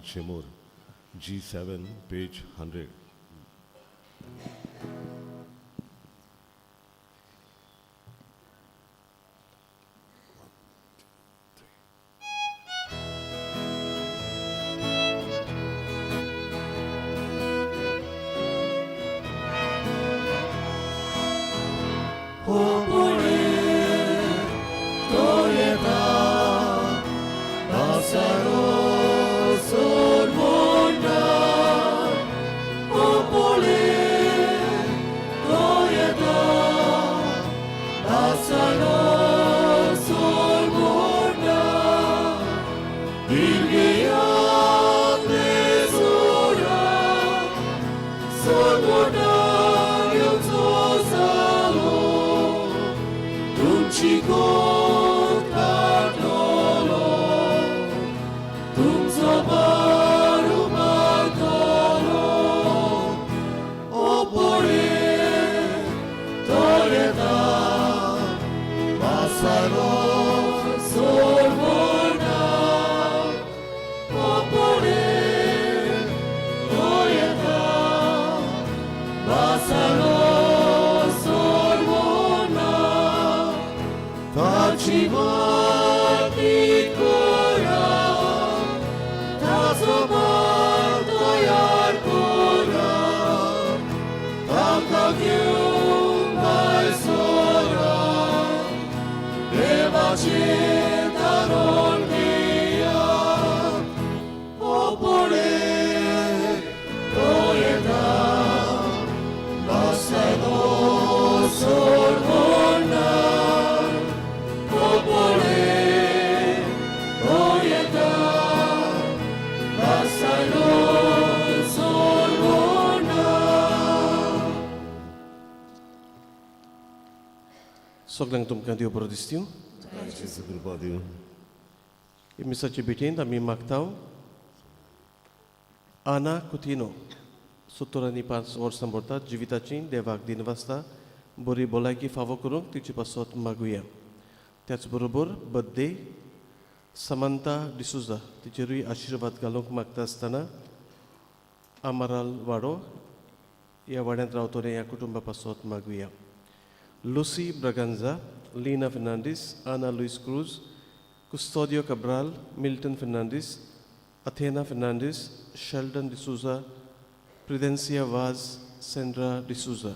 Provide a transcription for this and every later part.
Chemor, G7, page 100. सगळ्यांक तुमकां देव बरो दिसता. जेजू कृपा दिवं. हे मिसाचे भेटेंत आमी मागता आना कुतिनो 75 वर्सां भरतात जिविताची देवाक दिनवासता बरी भलायकी फावो करूंक तिचे पासत मागुया. त्याच बरोबर बड्डे समंता डिसुजा तिचेरूय आशिर्वाद घालूंक मागता आसतना आमाराल वाडो ह्या वाड्यांत रावतले ह्या कुटुंबा पासत मागुया. Lucy Braganza, Lina Fernandes, Ana Luis Cruz, Custodio Cabral, Milton Fernandes, Athena Fernandes, Sheldon D'Souza, Prudencia Vaz, Sandra D'Souza.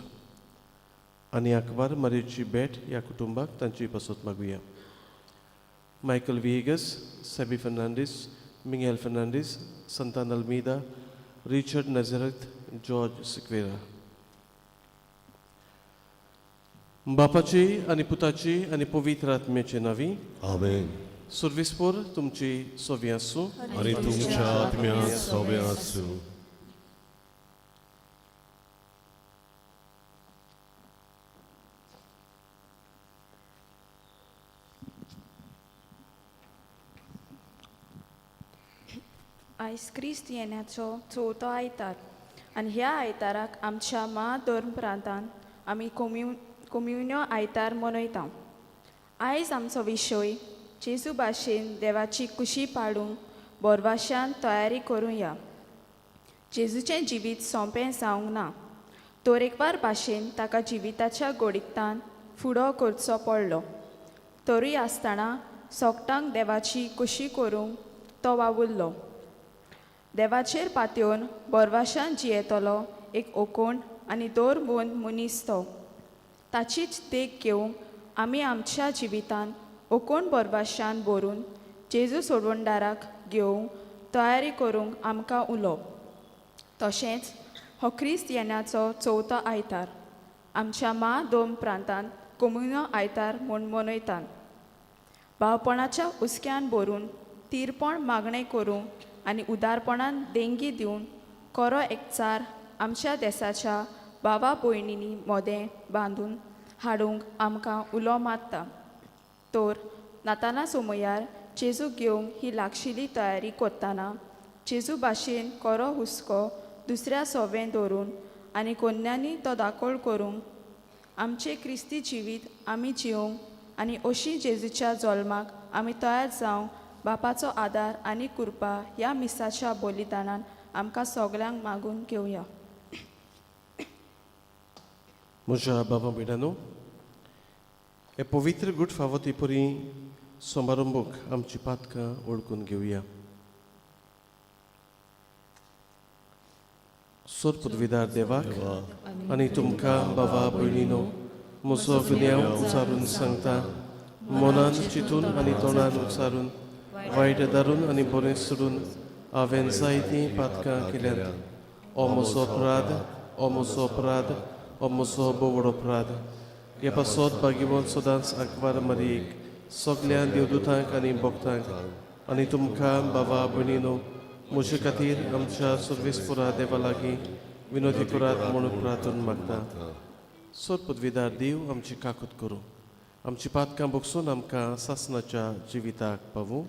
आनी अकबर मारयेची भेट ह्या कुटुंबाक तांची पासत मागुया. Michael Viegas, Sebi Fernandes, Mingel Fernandes, Santan Almeida, Richard Nazareth, George Sequeira. बापाची आनी पुताची आनी पवित्र आत्म्याचे नांवी. आमेन. सुर्विसपूर तुमची सोवी आसूं. आनी तुमच्या आत्म्यांत सोबें आसूं. आयज क्रिस्त येण्याचो चवथो आयतार आनी ह्या आयताराक आमच्या महाधर्म प्रांतान आमी कोम्युन्यो आयतार मनयता. आयज आमचो विशय जेजू भाशेन देवाची कुशी पाडूंक बोरवाशान तयारी करुया. जेजूचें जिवीत सोंपें जावंक ना, तरेकवार भाशेन ताका जिविताच्या गोडिकतान फुडो करचो पडलो. तरूय आसतना सोगटांक देवाची कुशी करूंक तो वावुरलो. देवाचेर पातयेवन बोरवाशान जियेतलो एक ओकोण आनी दोरबोन मनीस तो. ताचीच देख घेवंक आमी आमच्या जिवितान ओकोण बोरवाशान भरून जेजू सोडवणदाराक घेवंक तयारी करूंक आमकां उलो. तशेंच हो क्रिस्त येण्याचो चवथो आयतार आमच्या मा दोम प्रांतांत कोमुनो आयतार म्हूण मनयतात. भावपणाच्या हुस्क्यान भरून तीरपण मागणें करूंक आनी उदारपणान देंगी दिवन कोरो एकचार आमच्या देसाच्या बाबा भयणींनी मोदें बांदून हाडूंक आमकां उलो मारता. तर नाताना सोमयार जेजू घेवंक ही लागशिल्ली तयारी करतना जेजू भाशेन कोरो हुस्को दुसऱ्या सोवें दवरून आनी कोन्यांनी तो दाखोळ करूंक आमचें क्रिस्ती जिवीत आमी जिवंक आनी अशी जेजूच्या जल्माक आमी तयार जावंक बापाचो आदार आनी कृपा ह्या मिसाच्या बलिदानान आमकां सगल्यांक मागून घेवया. म्हज्या बाबा भयणानो, हे पवित्र गुड फावती परी समारंभूक आमची पातकां वळखून घेवया. सोर पदवीदार देवाक आनी तुमकां बाबा भयणीनो म्हजो गुन्यांव उचारून सांगता, मनान चिंतून आनी तोंडान उचारून, वायट दारून आनी बरें सोडून हांवें जायतीं पातकां केल्यांत. ओ म्हजो अपराध, ओ म्हजो अपराध, ओ म्हजो बोवड अपराध. हे पासत बागेवन सदांच आंकवार मारयेक, सगल्या देवदूतांक आनी भक्तांक आनी तुमकां बाबा भयणीनो म्हजे खातीर आमच्या सर्वेस्पुरा देवा लागीं विनोदी करात म्हणून प्रार्थना मागता. सोर पदवीदार देव आमची काकूत करूं, आमची पातकां बगसून आमकां सासनाच्या जिविताक पावूं.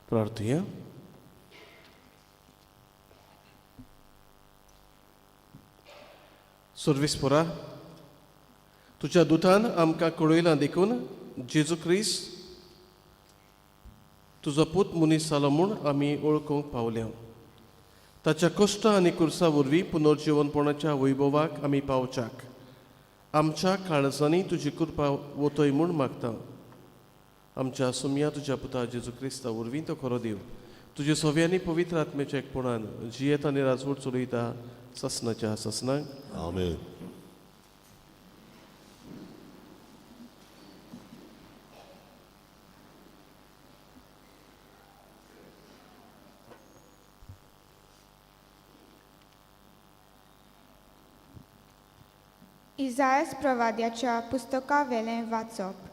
प्रार्थुया. सर्वेस्पोरा, तुज्या दुतान आमकां कळयलां देखून जेजू क्रिस्त तुजो पूत मनीस जालो म्हूण आमी वळखूंक पावल्या. ताच्या कश्ट आनी कुर्सा वरवीं पुनर्जिवनपणाच्या वैभवाक आमी पावच्याक आमच्या काळजांनी तुजी कृपा वतय म्हूण मागता. आमच्या सुमया तुज्या पुता जेजू क्रिस्ता वरवीं तो खरो देव तुजे सव्यांनी पवित्र आत्म्याच्या एकपणान जियेत आनी राजवट चलयता ससनाच्या ससनाक. आमेन. इजायस प्रवाद्याच्या पुस्तकावेलें वाचप.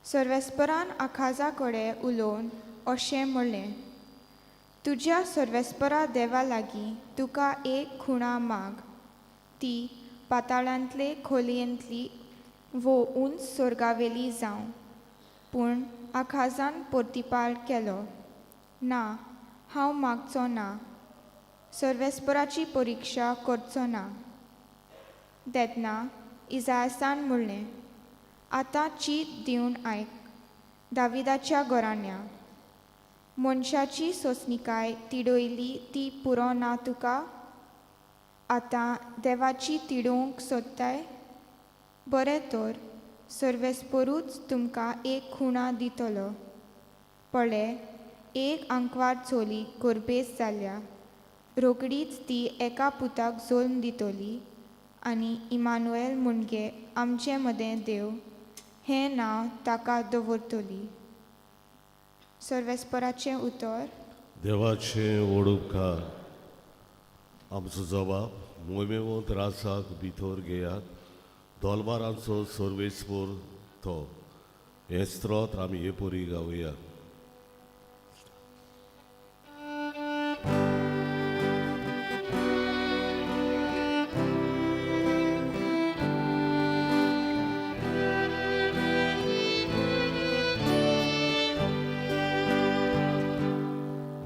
सर्वेस्परान आखाजा कडेन उलोवन अशें म्हणलें, तुज्या सर्वेस्परा देवा लागीं तुका एक खुणा माग, ती पाताळांतले खोलयेंतली वो उंच सोर्गावेली जावं. पूण आखाजान पोर्तिपाल केलो, ना, हांव मागचो ना, सर्वेस्पराची परिक्षा करचो ना. तेन्ना इजायसान म्हणलें, आतां चीत दिवन आयक दाविदाच्या घराण्या, मनशाची सोंसणीकाय तिडयली ती पुरो ना तुका? आतां देवाची तिडोवंक सोदताय? बरें तर सर्वेस्परूच तुमकां एक खुणा दितलो. पळय, एक आंकवार चली गोरबेस जाल्या, रोखडीच ती एका पुताक जल्म दितली आनी इमानुएल म्हणजे आमचे मदें देव हें नांव ताका दवरतली. सर्वेस्पराचें उतर. देवाचें व्हड उपकार. आमचो जबाब मोहिमेवंत राजाक भितर घेयात दोलवारांचो सर्वेस्पोर तो. हें स्त्रोत आमी हे परी गावया.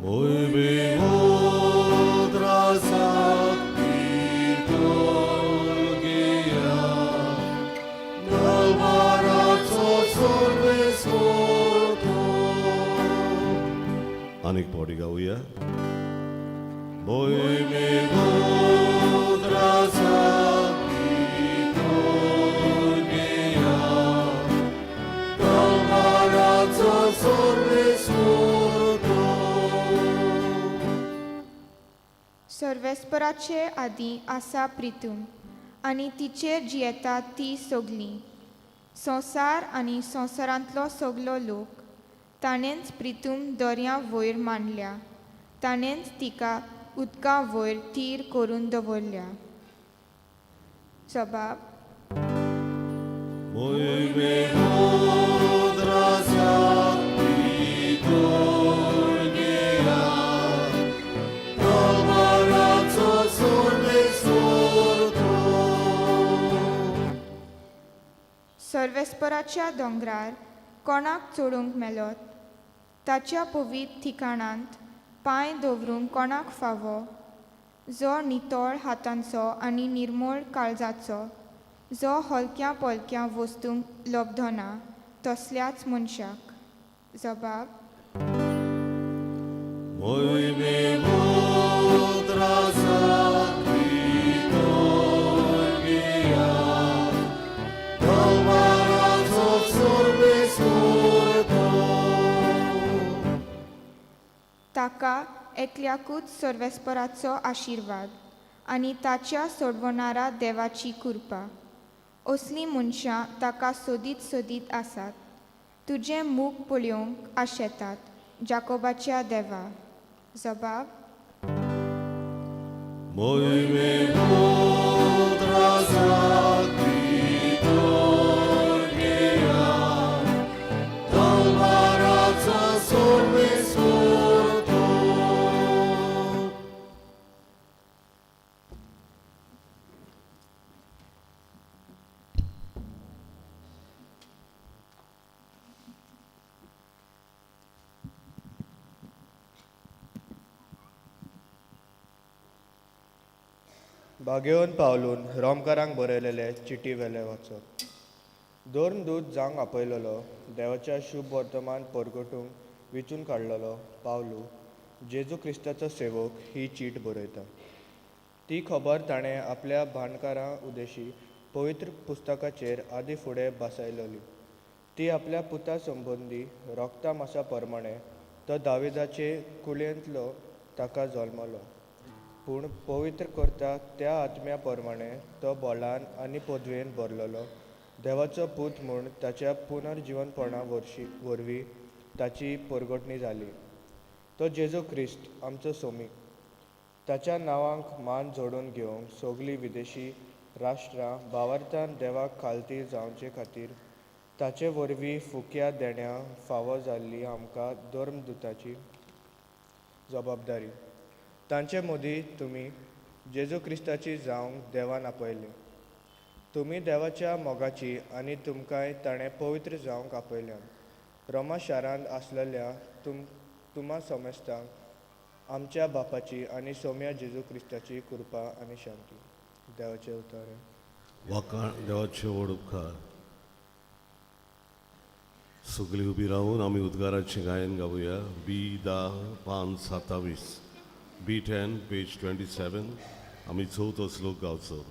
Muy आनीक फावटी गावया. सर्वेस्पराचे आदीं आसा प्रितूम आनी तिचेर जियेता ती सगली. संवसार आनी संवसारांतलो सगलो लोक ताणेंच प्रितूम दर्या वयर मांडल्या, ताणेंच तिका उदका वयर थीर करून दवरल्या. जबाब. सर्वेस्पराच्या दोंगरार कोणाक चडूंक मेलोत? ताच्या पवित्र ठिकाणांत पांय दवरूंक कोणाक फावो? जो नितळ हातांचो आनी निर्मळ काळजाचो, जो हलक्या पोलक्या वस्तूंक लब्धना तसल्याच मनशाक. जबाब. ताका एकल्याकूच सर्वेस्पराचो आशिर्वाद आनी ताच्या सोडवणारा देवाची कृपा. असलीं मनशां ताका सोदीत सोदीत आसात, तुजें मूख पळोवंक आशेतात, जाकोबाच्या देवा. जबाब. बागेवन पावलून रोमकारांक बरयलेले चिटी वेले वाचप. धर्मदूत जावंक आपयलेलो, देवाच्या शुभ वर्तमान परगटूंक विचून काडलेलो पावलू, जेजू क्रिस्ताचो सेवक, ही चीट बरयता. ती खबर ताणें आपल्या भाणकारां उदेशी पवित्र पुस्तकाचेर आदी फुडें भासायलेली. ती आपल्या पुता संबंदी रोगता मासा प्रमाणे तो दाविदाचे कुळयेंतलो ताका जल्मलो, पूण पवित्र करता त्या आत्म्या प्रमाणे तो बळान आनी पदवेन भरलेलो देवाचो पूत म्हूण ताच्या पुनर्जिवनपणा वरवीं ताची परगटणी जाली. तो जेजू क्रिस्त आमचो सोमीक. ताच्या नांवाक मान जोडून घेवंक सगळीं विदेशी राष्ट्रां भावार्थान देवाक खालती जावचे खातीर ताचे वरवीं फुक्या देण्या फावो जाल्ली आमकां धर्मदुताची जबाबदारी. तांचे मदीं तुमी जेजू क्रिस्ताची जावंक देवान आपयले. तुमी देवाच्या मोगाची आनी तुमकांय ताणें पवित्र जावंक आपयल्यात. रोमा शारांत आसलेल्या तुमा समेस्तांक आमच्या बापाची आनी सोम्या जेजू क्रिस्ताची कृपा आनी शांती. देवाचे उतर. वाकाण देवाचे व्हड उपकार. सगळीं उबी रावून आमी उद्गाराचें गायन गावया. बी 10 पान 27, बी 10 पेज 27. आमी चवथो श्लोक गावचो.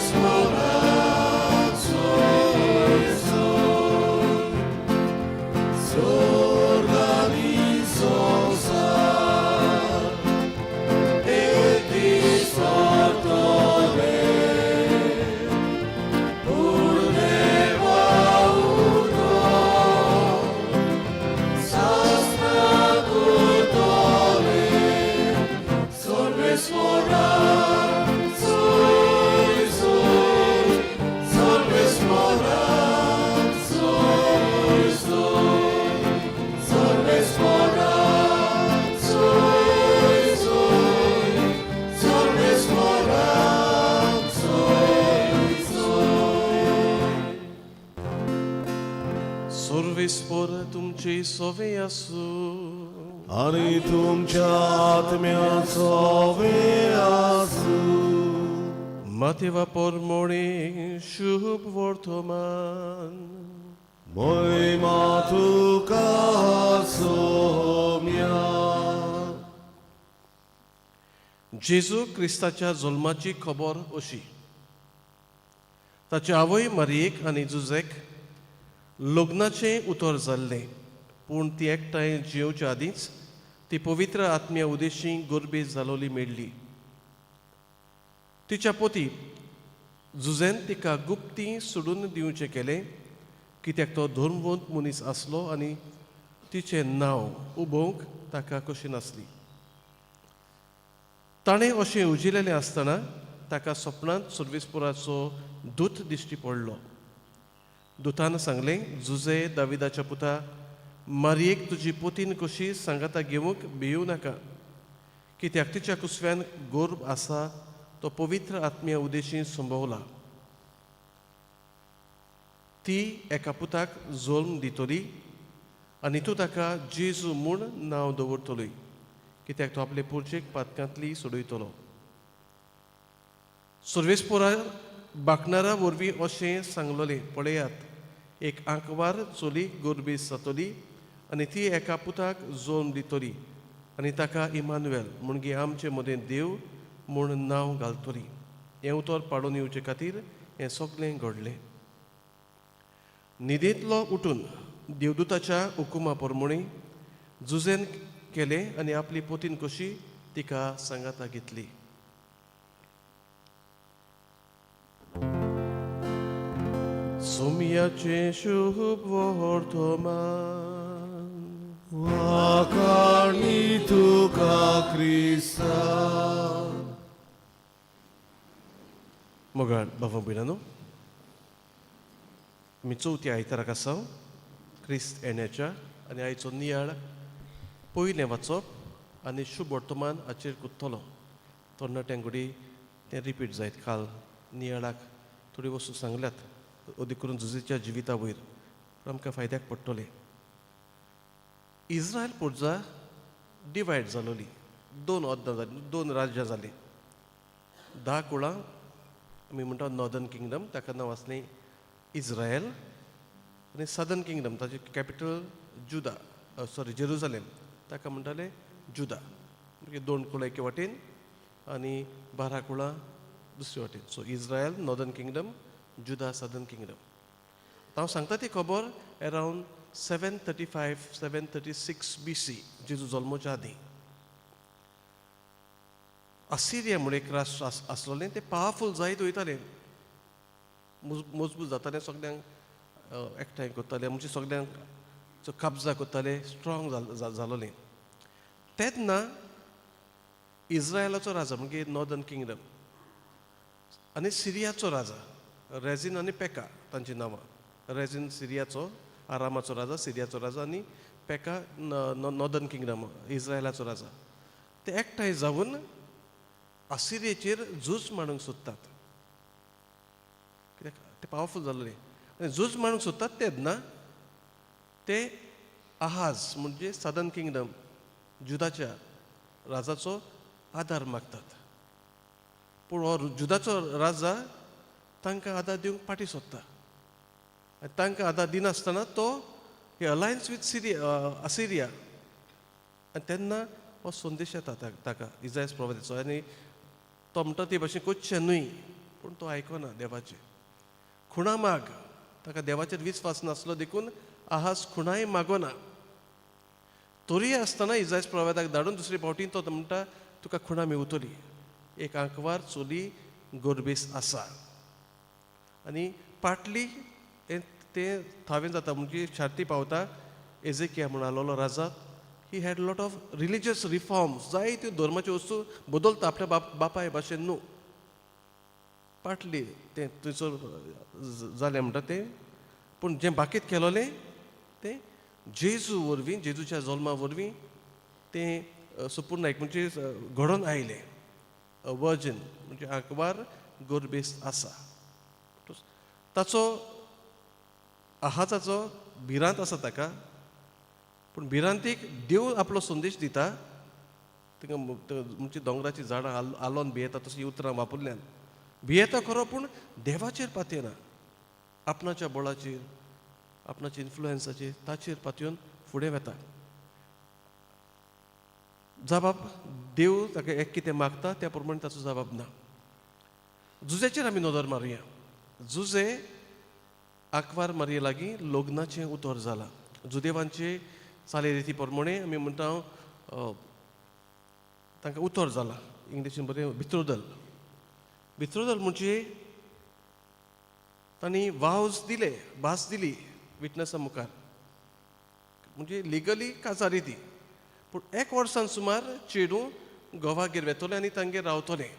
Salve. सोर्गानी संवसार एक दीस परतले पूण देवा उतर सासणाक उरतले सर्वेस्परा सोय सोय सर्वेस्परा सोय सोय सर्वेस्परा सोय सोय सर्वेस्परा सोय सोय. सर्वेस्पर तुमचे सोवे आसूं. आनी तुमच्या आत्म्याचो वे आसूं. मातेवा पोरमोणे शुभ वर्तमान. महिमा तुका सोम्या. जेजू क्रिस्ताच्या जल्माची खबर अशी. ताची आवय मारयेक आनी जुजेक लग्नाचें उतर जाल्लें, पूण ती एकठांय जियेवच्या आदींच ती पवित्र आत्म्या उदेशी गोरबेज जालोली मेळ्ळी. तिच्या पोती जुजेन तिका गुप्ती सोडून दिवचें केलें, कित्याक तो धर्मवंत मनीस आसलो आनी तिचें नांव उबोवंक ताका कशी नासली. ताणें अशें उजिलेलें आसतना ताका सपनांत सर्वेस्पुराचो दूत दिश्टी पडलो. दुतान सांगलें, जुजे दाविदाच्या पुता, मारयेक तुजी पोतीन कशी सांगाता घेवंक भिवूं नाका, कित्याक तिच्या कुसव्यान गोर्ब आसा तो पवित्र आत्म्या उदेशी संभवला. ती एका पुताक जल्म दितली आनी तूं ताका जेजू म्हूण नांव दवरतली, कित्याक तो आपले पुर्जेक पातकांतली सोडयतलो. सर्वेस्पोरा बाकणारा वरवीं अशें सांगलोलें, पळयात, एक आंकवार चली गोरबेज जातली आनी ती एका पुताक जल्म दितली आनी ताका इमानुएल म्हणजे आमचे मदें देव म्हूण नांव घालतली. हें उतर पाडून येवचे खातीर हें सगळें घडलें. न्हिदेंतलो उठून देवदूताच्या हुकुमा प्रमाणे जुजेन केलें आनी आपली पोतीन कशी तिका सांगाता घेतली. सोमयाचें शुभ वर्तमान. वाखाणी तुका क्रिस्ता. मोगाळ बाबा भयणानो, आमी चवथी आयताराक आसा क्रिस्त येण्याच्या आनी आयचो नियाळ पयलें वाचप आनी शुभ वर्तमान हाचेर कुत्तलो. तरणाट्यांक घडी तें रिपीट जायत. काल नियाळाक थोड्यो वस्तू सांगल्यात, अदीक करून जुजेच्या जिविता वयर, पूण आमकां फायद्याक पडटलें. इस्रायल पोर्जा डिवायड जालोली, दोन अर्दां जालीं, दोन राज्यां जालीं. 10 कुळां आमी म्हणटा नॉर्दर्न किंगडम, ताका नांव आसलें इस्रायल, आनी सदर्न किंगडम ताचें कॅपिटल जुदा, सॉरी जेरुजलेम, ताका म्हणटाले जुदा. मागीर 2 कुळां एके वाटेन आनी 12 कुळां दुसरे वाटेन. So Israel northern kingdom, Judah southern kingdom. हांव सांगता ती खबर अरावंड 735 736 BC, जेजू जल्मोच्या आदीं. असिरिया म्हूण एक राष्ट्र आसलोलें, तें पावरफूल जायत वयतालें, मजबूत जातालें, सगल्यांक एकठांय करताले, म्हणजे सगल्यांक कब्जा करताले, स्ट्रॉंग जालोलें. तेन्ना इस्रायलाचो राजा म्हणजे नॉर्दर्न किंगडम आनी सिरियाचो राजा रेझीन आनी पेका तांची नांवां. रेझीन सिरियाचो, आरामाचो राजा, सिरियाचो राजा, आनी पेका नॉर्दर्न किंगडम इस्रायलाचो राजा. ते एकठांय जावन असिरियेचेर झूज मांडूंक सोदतात, कित्याक ते पावरफूल जाल्ले. आनी झूज मांडूंक सोदतात तेन्ना ते आहाज म्हणजे सदर्न किंगडम जुदाच्या राजाचो आदार मागतात. पूण हो जुदाचो राजा तांकां आदार दिवंक फाटीं सोदता आनी तांकां आदार दिनासतना तो हे अलायन्स विथ सिरिया असिरिया. आनी तेन्ना हो संदेश येता ताका इजायस प्रवादाचो, आनी तो म्हणटा ते भाशेन करचें न्हय, पूण तो आयकना देवाचें. खुणा माग, ताका देवाचेर विस्वास नासलो देखून आहाज खुणाय मागोना. तरीय आसतना इजायस प्रवादाक धाडून दुसरे फावटी तो म्हणटा तुका खुणा मेवतली, एक आंकवार चली गोरबेस आसा. आनी पाटली तें थावें जाता म्हणजे छाती पावता. एजेकिया म्हूण आसलेलो राजा, he had lot of religious reforms, जायत्यो धर्माच्यो वस्तू बदलता आपल्या बापाय भाशेन न्हू. पाटली तें थंयसर जालें म्हणटा तें, पूण जें बाकीत केलोलें तें जेजू वरवीं, जेजूच्या जल्मा वरवीं तें सुपूर्ण एक म्हणजे घडोवन आयलें. वर्जन म्हणजे आंकवार गोरबेस आसा. ताचो आहाजाचो भिरांत आसा ताका, पूण भिरांतीक देव आपलो संदेश दिता. तांकां म्हणजे दोंगराचीं झाडां आलोन भियेता तशीं उतरां वापरल्यान भियेता खरो, पूण देवाचेर पातयेना, आपणाच्या बळाचेर, आपणाच्या इन्फ्लुएन्साचेर, ताचेर पातयेवन फुडें वता. जबाब देव ताका एक कितें मागता त्या प्रमाणे ताचो जबाब ना. जुजेचेर आमी नदर मारुया. जुजे आंकवार मारये लागीं लग्नाचें उतर जालां. जुदेवांचे चाली रिती प्रमाणे आमी म्हणटा तांकां उतर जालां, इंग्लिशीन बरें बित्रोदल. बित्रोदल म्हणजे तांणी वावज दिले, भास दिली विटनसा मुखार, म्हणजे लिगली काजारी ती. पूण एक वर्सान सुमार चेडूं घोवागेर वेतलें आनी तांगेर रावतलें.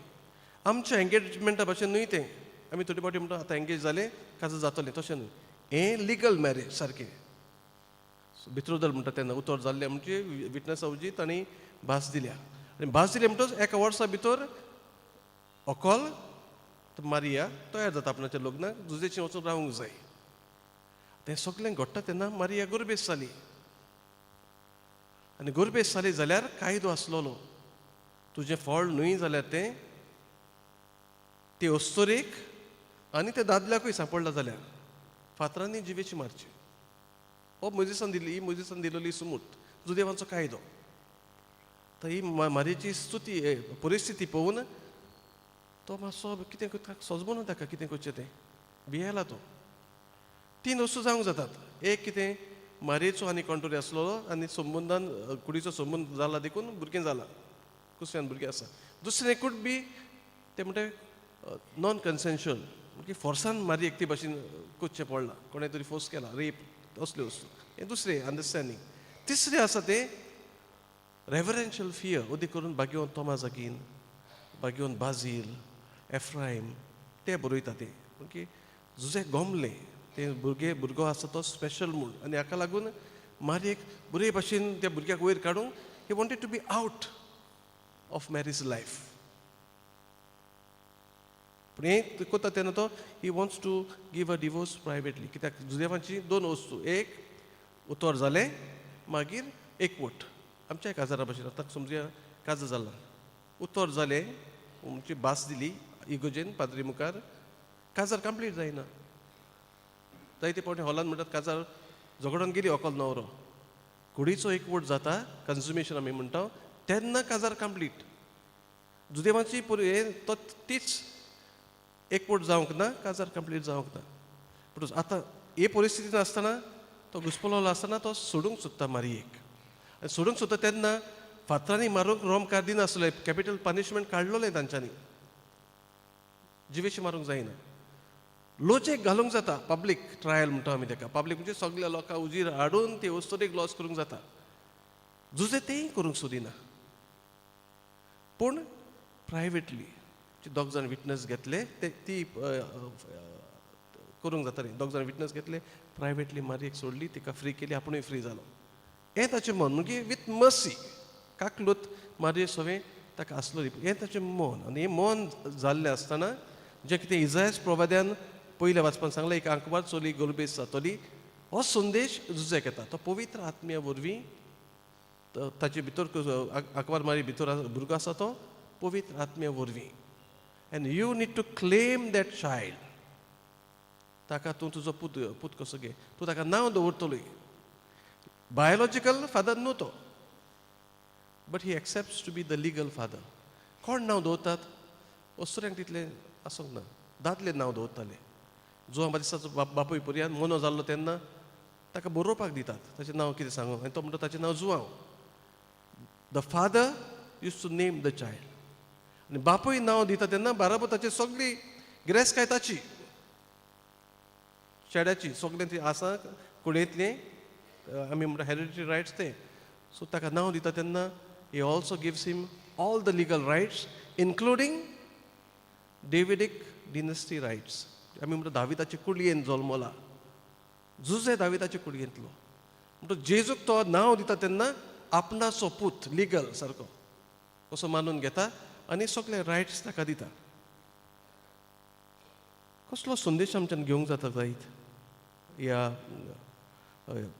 आमच्या एंगेजमेंटा भाशेन न्हय तें, आमी थोडे फावटी म्हणटा आतां एंगेज जालें काजार जातलें, तशें न्हय. हें लिगल मॅरेज सारकें. बित्रोदल म्हणटा तेन्ना उतर जाल्लें म्हणजे विटनसा हुजी तांणी भास दिल्या, आनी भास दिली म्हणटच एका वर्सा भितर व्हंकल मारिया तयार जाता आपणाच्या लग्नाक, जुजेचें वचून रावंक जाय. तें सगळें घडटा तेन्ना मारिया गोरबेस जाली, आनी गोरबेस जाली जाल्यार कायदो आसलेलो, तुजें फळ न्हय जाल्यार तें ते अस्तुरेक आनी त्या दादल्याकूय सांपडला जाल्यार फातरांनी जिवेची मारची. हो मोजिसान दिल्ली, ही मोजिसान दिलेली सुमूत, जुदेवांचो कायदो. तर ही मारयेची स्तुती परिस्थिती पळोवन तो मातसो कितें करता सोजमना ताका कितें करचें तें, भियेला तो. तीन वस्तू जावंक जातात. एक कितें मारयेचो आनी कोण तरी आसलेलो आनी संबंदान कुडीचो संबंद जाला देखून भुरगें जालां, कुसव्यान भुरगें आसा. दुसरें could be तें म्हणटा नॉन कन्सेन्शुअल, म्हणजे फोर्सान मारयेक ते भाशेन करचें पडलां, कोणें तरी फोर्स केला, रेप असल्यो वस्तू, हें दुसरें अंडरस्टँडींग. तिसरें आसा तें रेवरेन्शियल फियर, अदीक करून बागेवन तोमास आगीन, बागेवन बाजील, एफ्रायम ते बरयता ते ओके. जुजे गोमलें तें भुरगें, भुरगो आसा तो स्पेशल म्हूण, आनी हाका लागून मारयेक बरे भाशेन त्या भुरग्याक वयर काडूंक he wanted to be out of Mary's life. पूण हें करता तेन्ना तो he wants to give a divorce privately, कित्याक जुदेवांची दोन वस्तू, एक उतर जालें मागीर एकवट. आमच्या काजारा भाशेन आतां समजुया काजार जाला, उतर जालें म्हणजे भास दिली इगोजेन पाद्री मुखार, काजार कंप्लीट जायना. जायते फावटी हॉलान म्हणटात काजार झगडोन गेली व्हंकल न्हवरो, कुडीचो एकवट जाता, कन्जुमेशन आमी म्हणटा, तेन्ना काजार कंप्लीट. जुदेवांची हें तो तीच एकवट जावंक ना, काजार कंप्लीट जावंक ना. पूण आतां हे परिस्थितीन आसतना तो घुसपलोलो आसतना तो सोडूंक सोदता मारयेक, आनी सोडूंक सोदता तेन्ना फातरांनी मारूंक रोमकार दिनासले, कॅपिटल पनिशमेंट काडलोलें तांच्यांनी, जिवेशी मारूंक जायना. लोचेक घालूंक जाता, पब्लीक ट्रायल म्हणटा आमी ताका, पब्लीक म्हणजे सगल्या लोकां उजीर हाडून ते वस्तुरीक लॉस करूंक जाता. जुजे तेंय करूंक सोदिना, पूण प्रायवेटली दोग जाण विटनस घेतले ते ती करूंक जाता न्ही, दोग जाण विटनस घेतले, प्रायवेटली मारयेक सोडली, तिका फ्री केली, आपुणूय फ्री जालो. हें ताचें मन, म्हणजे विथ मर्सी काकलूत मारये सवें ताका आसलो, हें ताचें मन. आनी हें मन जाल्लें आसतना जें कितें इजायस प्रवाद्यान पयल्या वाचपान सांगलें, एक आंकवार चली गोरबेस जातली, हो संदेश जुजेक येता. तो पवित्र आत्म्या वरवीं ताचे भितर आंकवार मारी भितर भुरगो आसा तो पवित्र आत्म्या वरवीं. And you need to claim that child. ताका तूं तुजो पूत कसो घे, तूं ताका नांव दवरतलोय. बायोलॉजिकल फादर न्हू तो, but he accepts to be the legal father. कोण नांव दवरतात? अस्तुऱ्यांक तितलें आसूंक ना, दादले नांव दवरताले. जुवां बातिस्ताचो बापूय पर्यान मोनो जाल्लो तेन्ना ताका बरोवपाक दितात ताचें नांव कितें सांगू आनी तो म्हणटा ताचें नांव Joao. The father use to name the child. आनी बापूय नांव दिता तेन्ना बाराबर ताची सगळी गिरेस्तकाय ताची चेड्याची सगळें ती आसा कुडयेंतलें, आमी म्हणटा हेरिडिटरी रायट्स ते. सो ताका नांव दिता तेन्ना he also gives him all the legal rights including Davidic dynasty rights. आमी म्हणटा दाविदाचे कुडयेन जल्मला जुजे, दाविदाचे कुडयेंतलो. म्हणटा जेजूक तो नांव दिता तेन्ना आपणाचो पूत लिगल सारको असो मानून घेता आनी सगळे रायट्स ताका दिता. कसलो संदेश आमच्यान घेवंक जाता जायत ह्या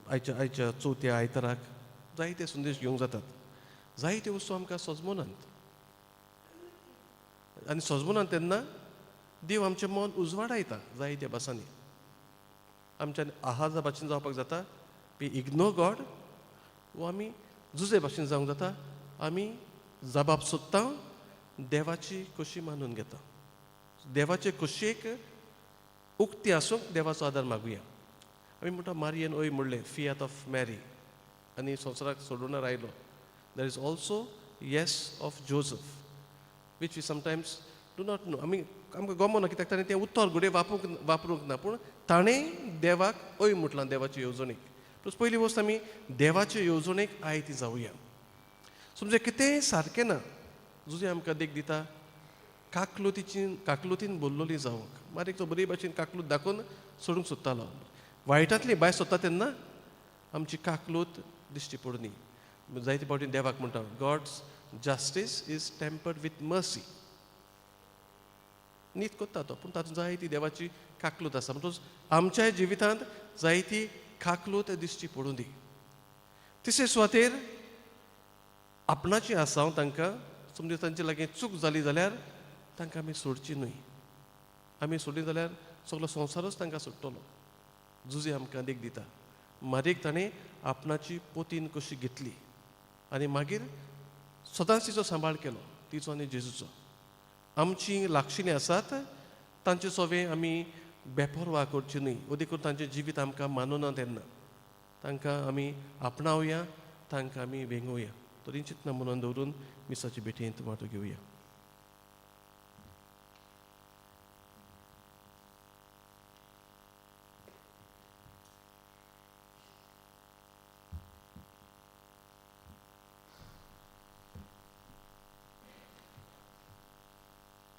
आयच्या चवथ्या आयताराक? जायते संदेश घेवंक जातात. जायते वस्तू आमकां सजमनात आनी सजमनात तेन्ना देव आमचें मन उजवाडायता जायत्या भासांनी. आमच्यान आहाजा भाशेन जावपाक जाता, we ignore God, वो आमी जुजे भाशेन जावंक जाता, आमी जबाब सोदता, देवाची खोशी मानून घेता. देवाचे खोशयेक उक्ती आसूंक देवाचो आदार मागुया. आमी म्हणटा मारियन ओय म्हणलें, फियात ऑफ मॅरी, आनी संवसाराक सोडून आयलो. There is also yes of Joseph which we sometimes do not know. आमी आमकां गमना कित्याक ताणें तें उत्तर घडये वापरूंक ना, पूण ताणें देवाक ओय म्हटलां देवाचे येवजणेक. प्लस पयली वस्त आमी देवाचे येवजणेक आयती जावया. समजा कितेंय सारकें ना, जुजे आमकां देख दिता काकलुतीची, काकलुतीन बोल्लोली जावंक. मारीक तो बरी भाशेन काकलूत दाखोवन सोडूंक सोदतालो. वायटांतली बाय सोदता तेन्ना आमची काकलूत दिश्टी पडनी. जायते फावटी देवाक म्हणटा God's justice is tempered with mercy. नीत कोत्ता तो, पूण तातूंत जायती देवाची काकलूत आसा. म्हणटकच आमच्याय जिवितांत जायती काकलूत दिश्टी पडूं दी. तिसरे सुवातेर आपणाची आसा हांव तांकां समजा तांचे लागीं चूक जाली जाल्यार तांकां आमी सोडची न्हय. आमी सोडली जाल्यार सगलो संवसारूच तांकां सोडटलो. जुजे आमकां देख दिता मारीक ताणें आपणाची पोतीन कशी घेतली आनी मागीर सदांच तिचो सांबाळ केलो, तिचो आनी जेजूचो. आमची लागशिल्लीं आसात तांचे सोवे आमी बेपरवा करची न्हय. अदीक करून तांचें जिवीत आमकां मानुना तेन्ना तांकां आमी आपणावया, तांकां आमी वेंगोवया. तरी चिंतना म्हणून दवरून मिसाचे भेटेंत वांटो घेवया.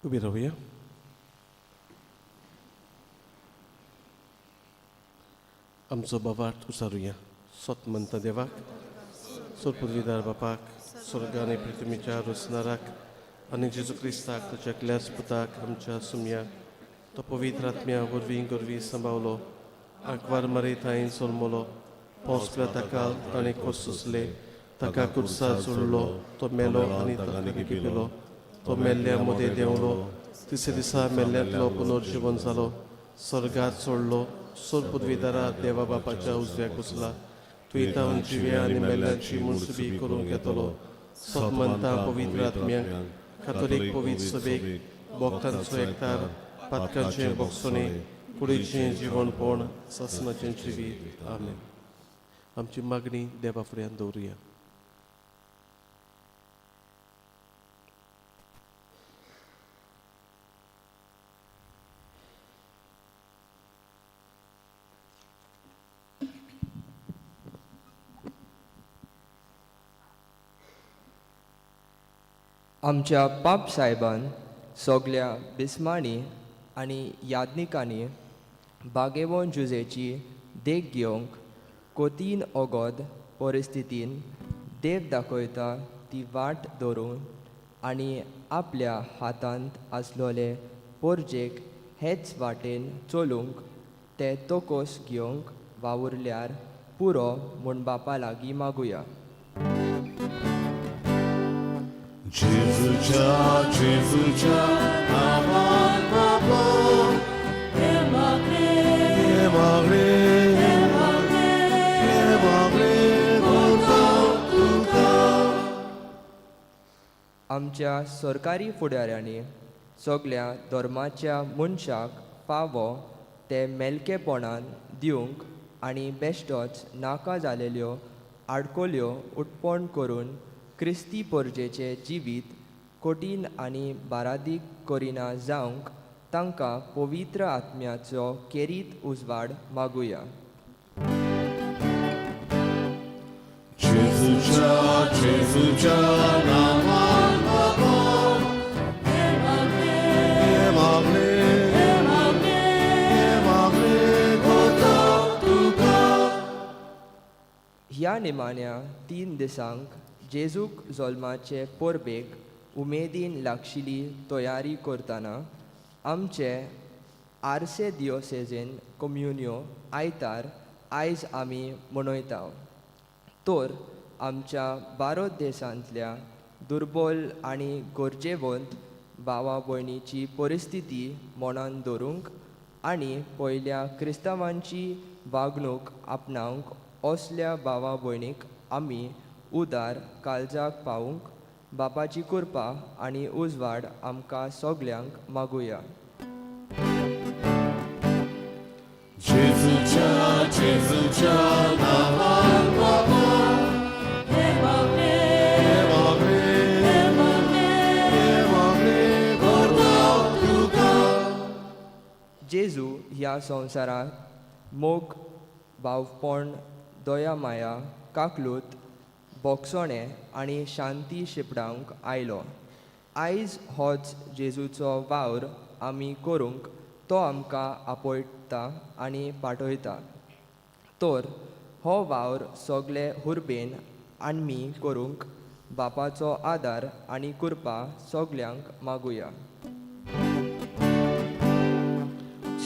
उबी रावया. आमचो बाबाट उसारुया. सोत म्हणटा देवाक, सोरपुर्विदार बापाक, स्वर्ग आनी पृथ्वीच्या रचणाराक, आनी जेजू क्रिस्ताक ताच्या एकल्याच पुताक आमच्या सुमया, तो पवित्र आत्म्या वरवीं गोरवीं सांबावलो, आंकवार मारी थंय जल्मलो, पोंस ताका ताणें खोस सोंसले, ताका कुर्सा सोडलो, तो मेलो आनी ताका लिपिलो, तो मेल्ल्या मदें देंवलो, तिसऱ्या दिसा मेल्ल्यांतलो पुनर्जिवन जालो, स्वर्गात सोडलो, सोरपुर्विदारा देवा बापाच्या उजव्याक बसला, तुवें तावन जिव्या आनी मेल्ल्यांची मुनसुबी करूंक येतलो. सत मानता पवित्र आत्म्याक, कातोलीक पवित्र सभेक, भक्तांचो एकतार, पातकांचें बोगसणें, कुडीचें जिवनपण, सासणाचें जिवीत. आमेन. आमची मागणी देवा फुड्यान दवरुया. आमच्या पाप सायबान सगल्या बिस्मांनी आनी याज्ञिकांनी बागेवन जुजेची देख घेवंक कोतीन ओगोद परिस्थितीन देव दाखयता ती वाट धरून आनी आपल्या हातांत आसलोले पोरजेक हेच वाटेन चलूंक ते तोकोस घेवंक वावुरल्यार पुरो म्हूण बापा लागीं मागुया. जेजूच्या जेजूच्या नांवान बाबा हे मागणे हे मागणे करता तुका. आमच्या सरकारी फुडाऱ्यांनी सगल्या धर्माच्या मनशाक फावो ते मेलकेपणान दिवंक आनी बेश्टोच नाका जालेल्यो आडकोल्यो उटपण करून क्रिस्ती परजेचें जिवीत कठीण आनी बारादीक करिना जावंक तांकां पवित्र आत्म्याचो केरीत उजवाड मागुया. जेजूच्या जेजूच्या नामान बाबा हे मागणे हे मागणे करता तुका. ह्या निमाण्या 3 दिसांक जेजूक जल्माचे परबेक उमेदीन लागशिल्ली तयारी करतना आमचे आरसे दियोसेजीन कोम्युन्यो आयतार आयज आमी मनयता. तर आमच्या भारत देशांतल्या दुर्बल आनी गरजेवंत भावा भयणीची परिस्थिती मनान दवरूंक आनी पयल्या क्रिस्तांवांची वागणूक आपणावंक असल्या भावा भयणीक आमी उदार काळजाक पावूंक बापाची कृपा आनी उजवाड आमकां सगल्यांक मागुया. जेजूच्या जेजूच्या नामान बाबा हे मागणे हे मागणे करता तुका. जेजू ह्या संवसारांत मोग, भावपण, दया माया, काकलूत, बोगसणें आनी शांती शिंपडावंक आयलो. आयज होच जेजूचो वावर आमी करूंक तो आमकां आपयता आनी पाठयता. तर हो वावर सगळे हुर्बेन आमी करूंक बापाचो आदार आनी कृपा सगल्यांक मागुया.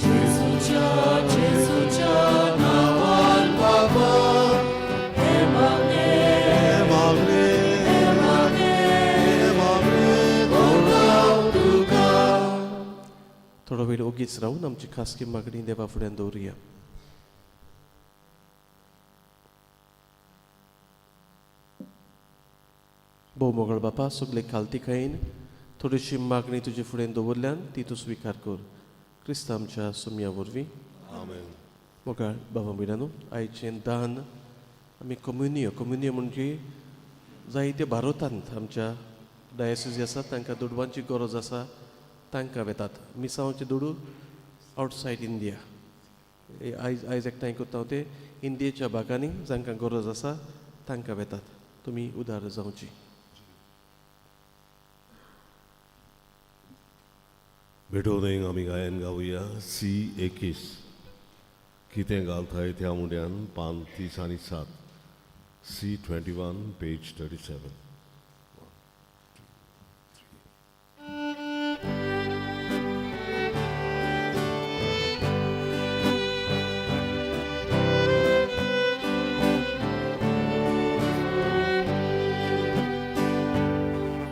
जेजूच्या जेजूच्या नामान बाबा हे मागणे हे मागणे करता तुका. थोडो वेळ ओगीच रावून आमची खासगी मागणी देवा फुड्यान दवरुया. भोव मोगळ बापा, सगळे खालती खायन थोडीशी मागणी तुजे फुड्यान दवरल्यान ती तूं स्विकार कर क्रिस्तांव आमच्या सुमया वरवीं. आमेन. मोगाळ बाबा भयणांनो, आयचें दान आमी कोम्युनियो कोम्युनियो म्हणजे जायते भारतांत आमच्या डायसिस आसा तांकां दुडवांची गरज आसा तांकां वेतात मिसांवचे दुडू आवटसायड इंडिया. आयज आयज एकठांय करता ते इंडियेच्या भागांनी जांकां गरज आसा तांकां वेतात. तुमी उदार जावची. भेटोवंक आमी गायन गावया सी 21 कितें घालताय त्या मुड्यान पान 30 आनी 7 सी 21 पेज 37.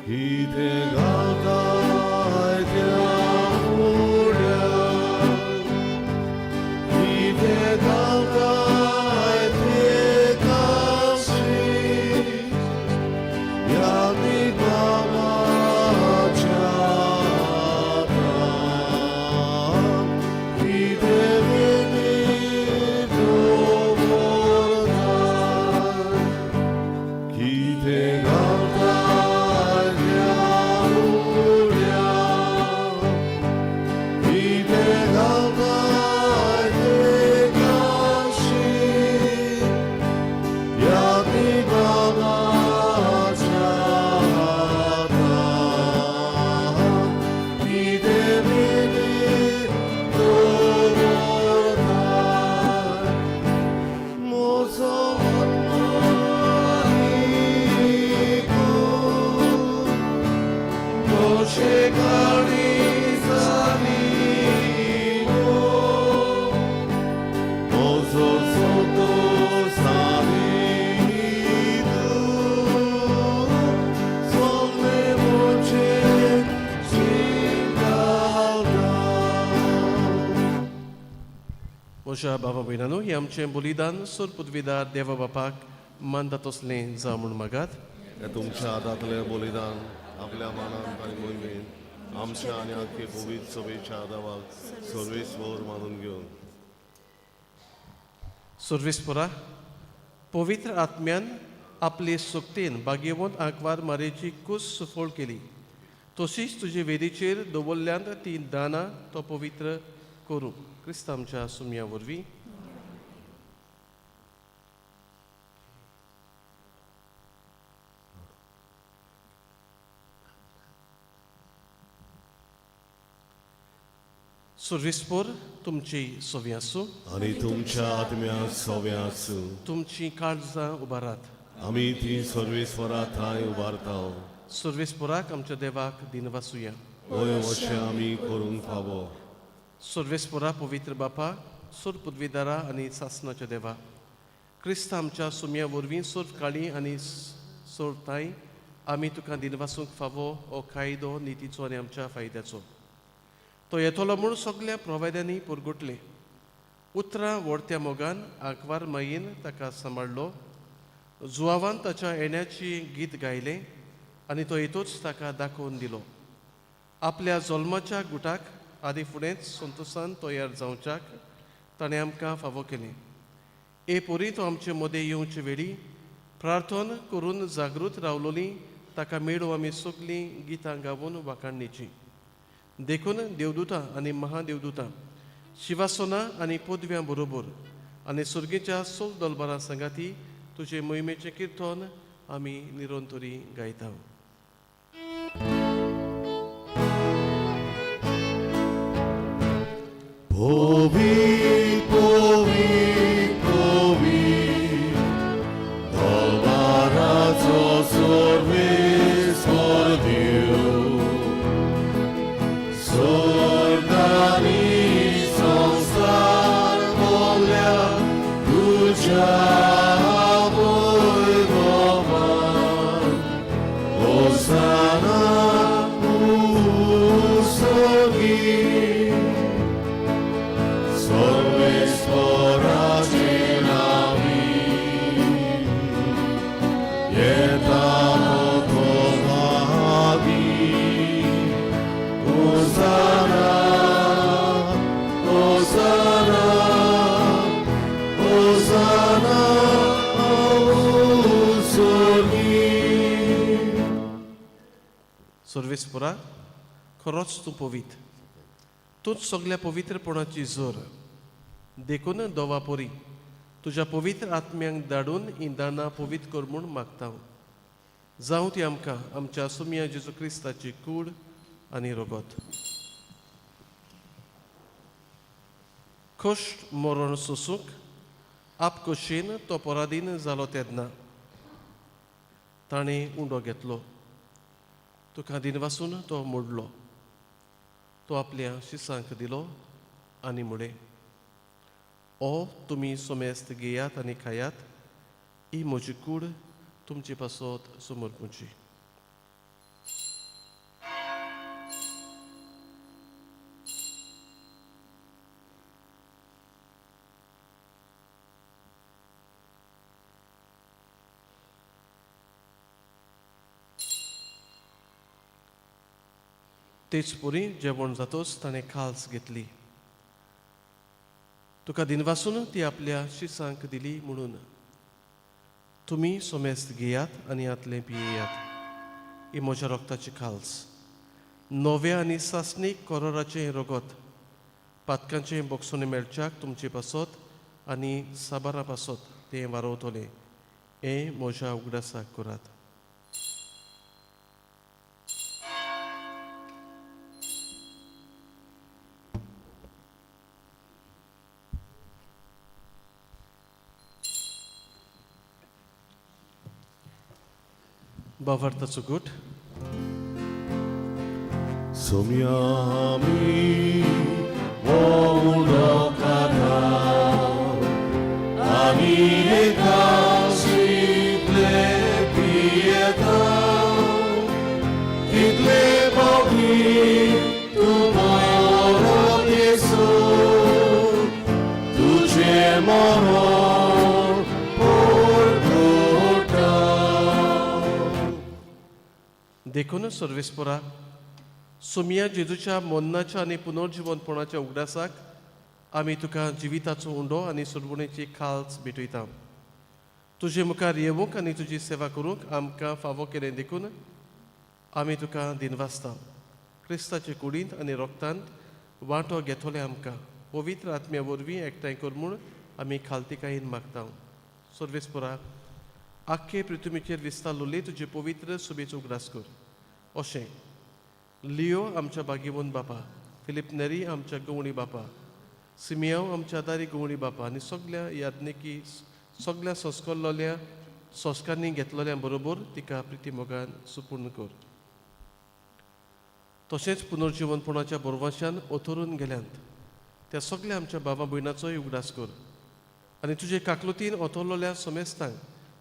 कितें घालताय त्या मुड्यान कितें घालताय ते काशी यादीक बाबाच्या हातान कितें वेदीर दवरताय कितें घालताय त्या मुड्यान कितें घालताय ते काशी यादीक बाबाच्या हातान कितें वेदीर दवरताय म्हजो आत्मो आनीकून कशें काणी जाली म्हजो संतोश आनी तूं सगळें म्हजें जिंकालता. म्हज्या बाबा भयणांनो, हें आमचें बलिदान सोर पदवीदार देवा बापाक मानता तसलें जावं म्हूण मागात. हे तुमच्या हातांतलें बलिदान आपल्या मानान आनी मोहिमेन आमच्या आनी आख्खे पवित्र सभेच्या आदावाक सर्वेस्वर मानून घेवन. सर्वेस्पोरा, पवित्र आत्म्यान आपले सक्तीन बागेवंत आंकवार मारेची कूस सुफळ केली, तशीच तुजे वेदीचेर दवरल्यांत ती दानां तो पवित्र करूं, क्रिस्त आमच्या सुमया वरवीं. सर्वेस्पोर तुमची सवी आसूं. आनी तुमच्या आत्म्या सव्या आसूं. तुमची काळजां उबारात. आमी ती सर्वेस्वरा थांय उबारता. सर्वेस्पोराक आमच्या देवाक दिनवासुया. वय, अशें आमी करूंक फावो. सर्वेस्पोरा, पवित्र बापा, सोर पदवीदारा आनी सासनाच्या देवा, क्रिस्त आमच्या सुमया वरवीं सोर काळी आनी सोर ताई आमी तुका दिनवासूंक फावो. हो कायदो नितीचो आनी आमच्या फायद्याचो. तो येतलो म्हूण सगल्या प्रोवायद्यांनी पुरगुटले उतरां व्हडत्या मोगान आंकवार मायेन ताका सांबाळ्ळो. जुवावान ताच्या येण्याची गीत गायलें आनी तो येतोच ताका दाखोवन दिलो. आपल्या जल्माच्या गुटाक आदी फुडेंच संतोसान तयार जावच्याक ताणें आमकां फावो केलें. ए पोरी तो आमचे मदें येवचे वेळी प्रार्थना करून जागृत रावलोली ताका मेळूं आमी सगलीं गितां गावून वाखाणणेचीं. देखून देवदूतां आनी महादेवदूतां, शिवासनां आनी पदव्यां बरोबर आनी सुर्गेच्या सोल दलबारां सांगाती तुजे मोहिमेचें किर्तन आमी निरंतरी गायता. पवीत, पवीत, पवीत, दरबाराचो सर्वेस्पर देव, सर्ग आनी संवसार भरल्या तुज्या वैभवान. होसाना उसोगी, सर्वेस्पराचे नावी येता तो भावी. होसाना, होसाना, होसाना उसोगी. सर्वेस्परा, खरोच तूं पवित्र, तूंच सगल्या पवित्रपणाची जोर. देखून दोवा पोरी तुज्या पवित्र आत्म्यांक धाडून हीं दानां पवित्र कर म्हूण मागता. जावं ती आमकां आमच्या सुमया जेजू क्रिस्ताची कूड आनी रगत. कश्ट मरण सोसूंक आपकोशेन तो पराधीन जालो तेन्ना ताणें उंडो घेतलो, तुका दिनवासून तो मोडलो, तो आपल्या शिसांक दिलो आनी म्हळें, ओ तुमी सोमेस्त घेयात आनी खायात, ही म्हजी कूड तुमचे पासत समर्पूची. तेच परी जेवण जातोच ताणें खाल्स घेतली, तुका दिनवासून ती आपल्या शिसांक दिली म्हणून, तुमी सोमेस्त घेयात आनी हातलें पियेयात, ही म्हज्या रक्ताची खाल्स, नव्या आनी सासणीक कोरोराचें रगत, पातकांचें बोगसोने मेळच्याक तुमचे पासत आनी साबारा पासत तें वारोवतलें. हें म्हज्या उगडासाक करात. बाबार्थाचो गुट. सोम्यामी उंडो खाता आनी एकाशींतले पियेता, तितले पावटी तूं परत येसो, तुजें मरण परगटा. देखून सर्वेस्परा, सोमिया जेजूच्या मरणाच्या आनी पुनर्जिवनपणाच्या उगडासाक आमी तुका जिविताचो उंडो आनी सोडवणेची खाल्च भेटयता. तुजे मुखार येवंक आनी तुजी सेवा करूंक आमकां फावो केलें देखून आमी तुका दिनवासता. क्रिस्ताचे कुडींत आनी रोगतांत वांटो घेतले आमकां पवित्र आत्म्या वरवीं एकठांय कर म्हूण आमी खालतिकायेन मागता. सर्वेस्परा, आख्खे पृथ्वीचेर विस्तारलोली तुजे पवित्र सुबेचो उगडास कर. अशें लियो आमच्या बागेवन बापा, फिलीप नेरी आमच्या गवणी बापा, सिमियांव आमच्या दारी गवणी बापा आनी सगल्या याज्ञिकी सगल्या संस्कारलोल्या संस्कारांनी घेतलोल्या बरोबर तिका प्रिती मोगान सुपूर्ण कर. तशेंच पुनर्जिवनपणाच्या बोरवाशान ओथरून गेल्यांत त्या सगल्या आमच्या बाबा भयणाचोय उगडास कर आनी तुजे काकलुतीन ओथरलोल्या समेस्तांक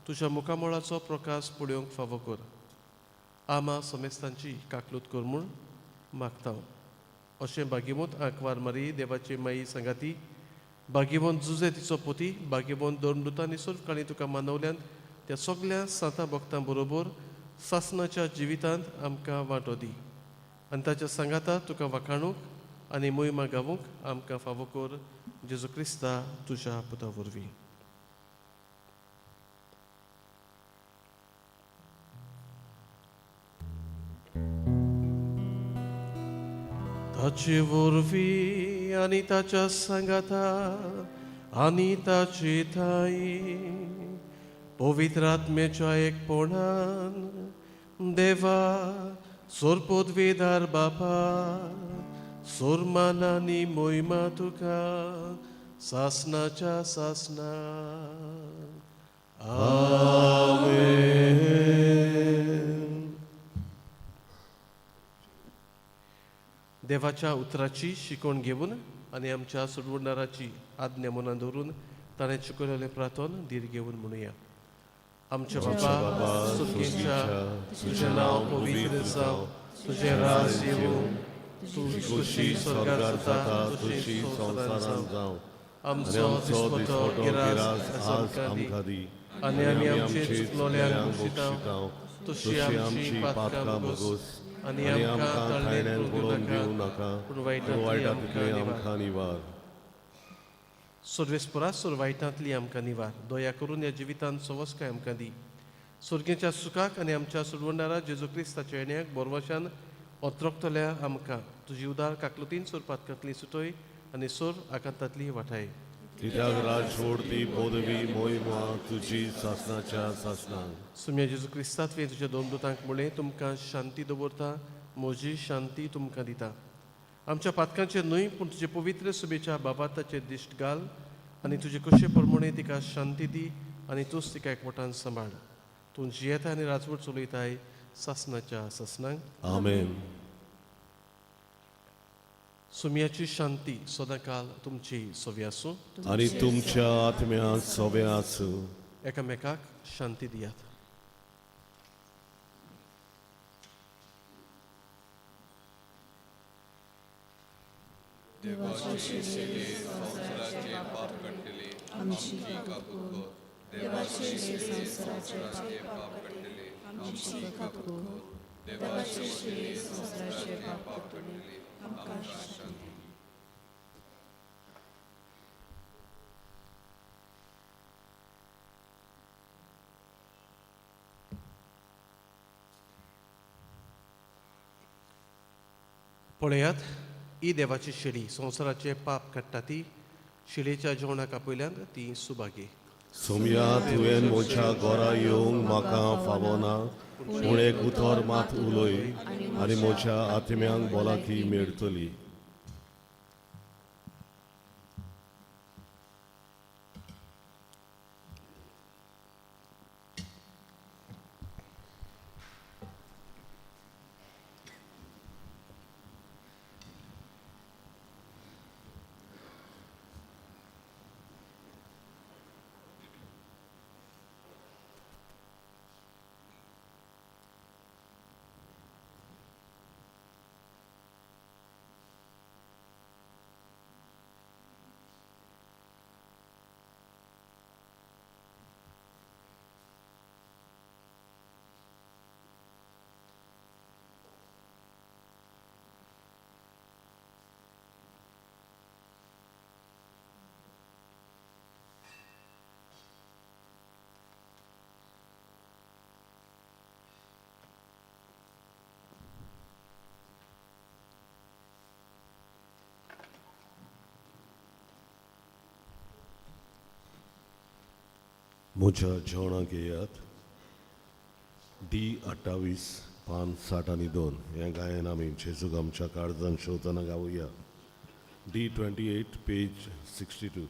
तुज्या मुखामळाचो प्रकाश पळोवंक फावो कर. आमा समेस्तांची काकलूत कर म्हूण मागता. अशें बागेवंत आंकवार मारी देवाची माई सांगाती, बागेवंत जुजे तिचो पोती, बागेवंत धर्मदूतां आनी सर्वकाळी तुका मानवल्यांत त्या सगल्या सांतां भक्तां बरोबर सासणाच्या जिवितांत आमकां वांटो दी आनी ताच्या सांगाता तुका वाखाणूंक आनी मोहिमा गावूंक आमकां फावो कर. जेजू क्रिस्ता तुज्या पुता वरवीं. ताचे वरवीं आनी ताच्या सांगाता आनी ताचे ठाई पवित्र आत्म्याच्या एकपणान देवा सोरपोदवेदार बापा, सोरमान आनी मोहिमा तुका सासनाच्या सासना. आमेन. देवाच्या उतराची शिकवण घेवन आनी आमच्या सोडवणदाराची आज्ञा मनान दवरून ताणें शिकयलेलें प्रार्थन धीर घेवन म्हणुया. आमच्या बाबा सुखीच्या, तुजें नांव पवित्र जावं, तुजें राज येवं, तुजी खुशी स्वर्गार जाता तशी संवसारांत जावं. आमचो दिसपटो गिरास आज आमकां दी आनी आमी आमचे चुकलोल्यांक बक्षितांव तशी आमची पातकां भोगोस आनी आमकां ताळण्यान पडोवन दिवं नाका, पूण पूण वायटांतली आमकां निवार. सर्वेस्परा सोर वायटांतली आमकां निवार. दया करून ह्या जिवितांत सवस्काय आमकां दी. सुर्गेच्या सुखाक आनी आमच्या सोडवणदारा जेजू क्रिस्ताच्या येण्याक बोरवाशान ओत्रकतल्या आमकां तुजी उदार काकलुतीन सोर पातकांतली सुटय आनी सोर आकांतांतली वाठाय. कित्याक राजवडती पदवी मोहिमा तुजी सासनाच्या सासनाक. सुम्या जेजू क्रिस्ता तुवें तुज्या दोन दुतांक म्हणलें, तुमकां शांती दवरता, म्हजी शांती तुमकां दिता. आमच्या पातकांचेर न्हय पूण तुजे पवित्र सुबेच्या बाबाताचेर दिश्ट घाल आनी तुजे कशे प्रमाणे तिका शांती दी आनी तूंच तिका एकवटान सांबाळ. तूं जियेता आनी राजवट चलयताय सासनाच्या सासनाक. आमेन. सुम्याची शांती सदांकाल तुमची सवी आसूं आनी तुमच्या आत्म्या सवे आसूं. एकामेकाक शांती दियात. देवाचे शिले संवसाराचे पाप काडटले आमची काकूत कर. देवाचे शिले संवसाराचे पाप काडटले आमची काकूत कर. देवाचे शिले संवसाराचे पाप काडटले आमकां शांती दी. पळयात, ही देवाची शेळी संवसाराचे पाप काडटा ती शिळेच्या जेवणाक आपयल्यान ती सुभागी. सोमया, तुवें म्हज्या घरा येवंक म्हाका फावना, पूण एक उतर मात उलय आनी म्हज्या आत्म्यांक भलायकी मेळटली. म्हज्या जेवणाक येयात. डी 28, पान 62. हें गायन आमी जेजूक आमच्या काळजान शेवतना गावया. D 28, page 62.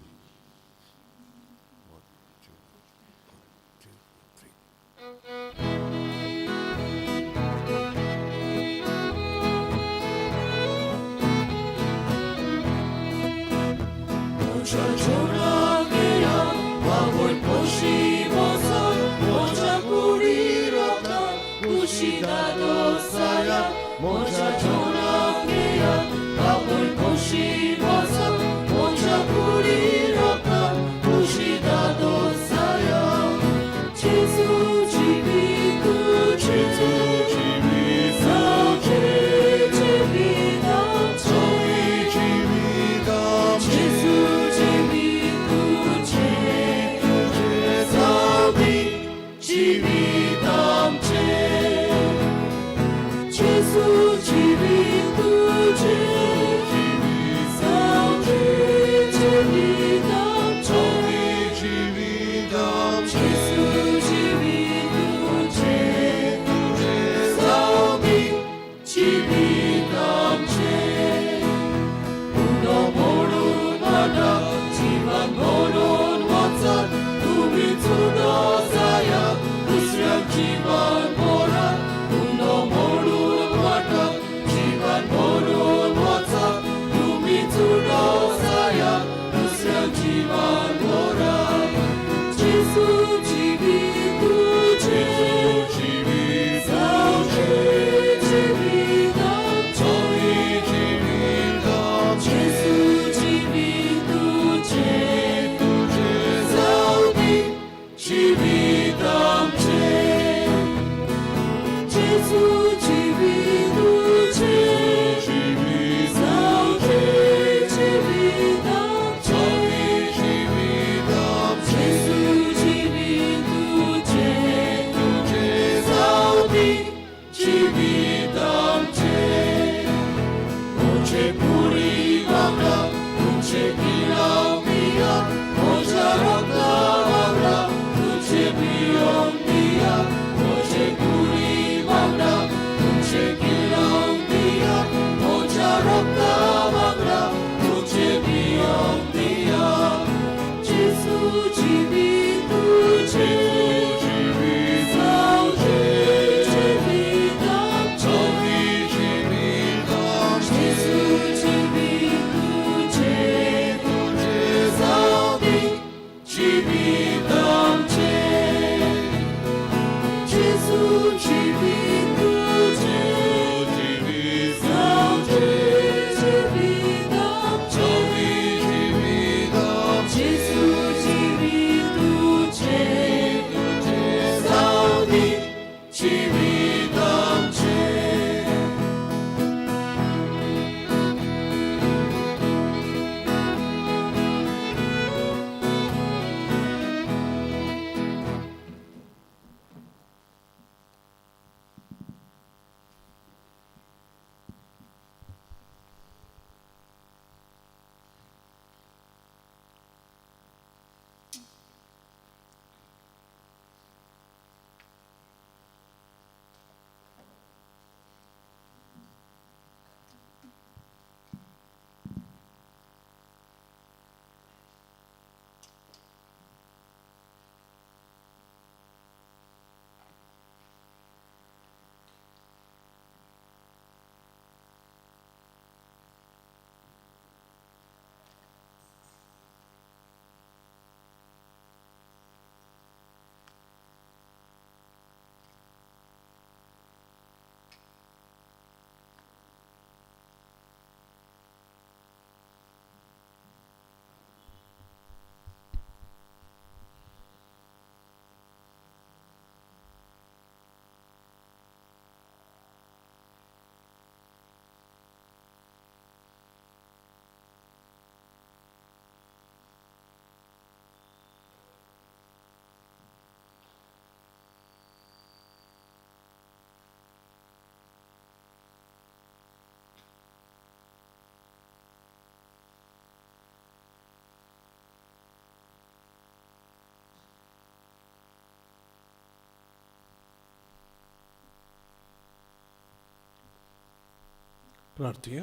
प्रार्थुया.